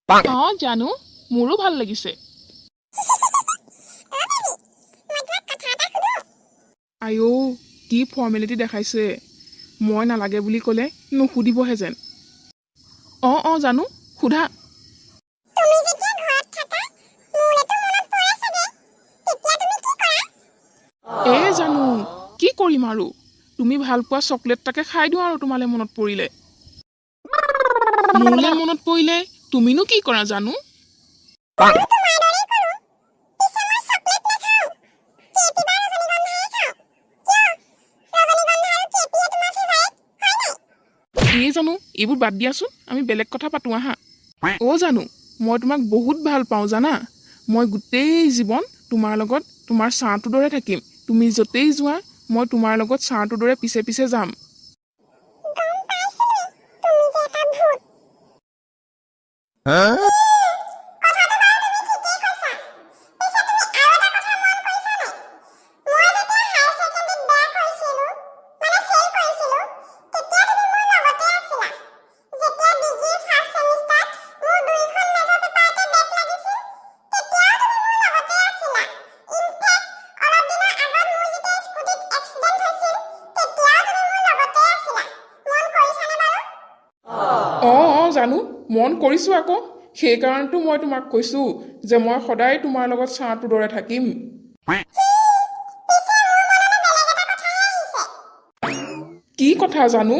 অঁ জানো, মোৰো ভাল লাগিছে। অ বেবী, মই তোমাক কথা এটা সুধো? আইঔ, কি ফৰ্মেলিটি দেখাইছে! মই নালাগে বুলি ক'লে নুসুধিবহে যেন। অঁ অঁ জানো, সোধা। তুমি যেতিয়া ঘৰত থাকা, মোলেতো মনত পৰে চাগে, তেতিয়া তুমি কি কৰা? এ জানো, কি কৰিম আৰু? তুমি ভাল পোৱা চকলেট এটাকে খাই দিওঁ আৰু তোমালে মনত পৰিলে। মোলে মনত পৰিলে তুমিনো কি কৰা জানো? ময়ো তোমাৰ দৰেই কৰোঁ। পিছে মই চকলেট নাখাওঁ, কেপি বা ৰজনীগন্ধাহে খাওঁ। কিয়, ৰজনীগন্ধা আৰু কেপিয়ে তোমাৰ ফেভাৰেট হয় নাই? এই জানো, এইবোৰ বাদ দিয়াচোন, আমি বেলেগ কথা পাতোঁ আহা। অ' জানো, মই তোমাক বহুত ভাল পাওঁ জানা। মই গোটেই জীৱন তোমাৰ লগত তোমাৰ ছাঁটোৰ দৰে থাকিম। তুমি য'তেই যোৱা, মই তোমাৰ লগত ছাঁটোৰ দৰে পিছে পিছে যাম। গম পাইছিলোঁৱেই তুমি যে এটা ভূত। কথাটো বাৰু তুমি ঠিকেই কৈছা। পিছে তুমি আৰু এটা কথা মন কৰিছা নাই? মই যেতিয়া হায়াৰ ছেকেণ্ডেৰীত বেয়া কৰিছিলো, মানে ফেইল কৰিছিলো, তেতিয়া তুমি মোৰ লগতে আছিলা। যেতিয়া ডিগ্ৰী ফাৰ্ষ্ট ছেমিষ্টাৰত মোৰ দুইখন মেজৰ পেপাৰতে বেক লাগিছিল, তেতিয়াও তুমি মোৰ লগতে আছিলা। ইনফেক্ট, অলপ দিনৰ আগত মোৰ যেতিয়া স্কুটিত এক্সিডেণ্ট হৈছিল, তেতিয়াও তুমি মোৰ লগতে আছিলা। মন কৰিছানে বাৰু? অঁ অঁ জানো, মন কৰিছোঁ আকৌ। সেইকাৰণেতো মই তোমাক কৈছোঁ যে মই সদায় তোমাৰ লগত ছাঁটোৰ দৰে থাকিম। পিছে মোৰ মনলৈ বেলেগ এটা কথাহে আহিছে। কি কথা জানো?